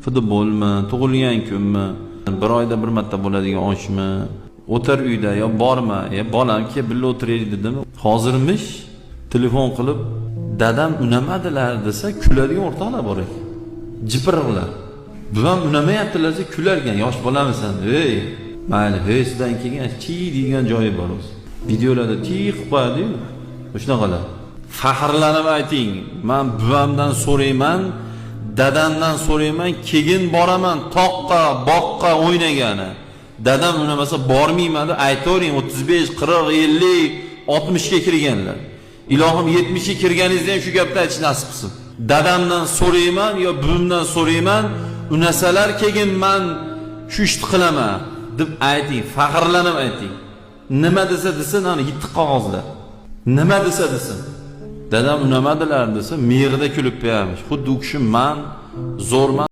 Futbolmi, tug'ilgan kunmi, bir oyda bir marta bo'ladigan oshmi, o'tir uyda yo borma, e bolam kel birga o'tiraylik dedim. Hozirmish telefon qilib dadam unamadilar desa kuladigan o'rtoqlar bor ekan. Jipirqlar. Buvam unamayaptilar desa kular ekan, yosh bolamisan, ey mayli, hey sizdan kelgan chi degan joyi bor o'zi. Videolarda chi qilib qo'yadi-yu. Shunaqalar. Faxrlanib ayting, man buvamdan so'rayman, dadamdan so'rayman, keyin boraman toqqa, boqqa o'ynagani. Dadam unamasa bormayman deb aytavering, 35, 40, 50, 60 ga kirganlar. Ilohim 70 ga kirganingizda ham shu gapni aytish nasib qilsin. Dadamdan so'rayman yo buvimdan so'rayman, unasalar keyin man shu ishni qilaman deb ayting, faxrlanib ayting. Nima desa desin, ana yetti qog'ozlar. Nima desa desin. Dadam unamadilar desa, miyig'ida kulib qo'yamiz. Xuddi u kishi man zo'rman.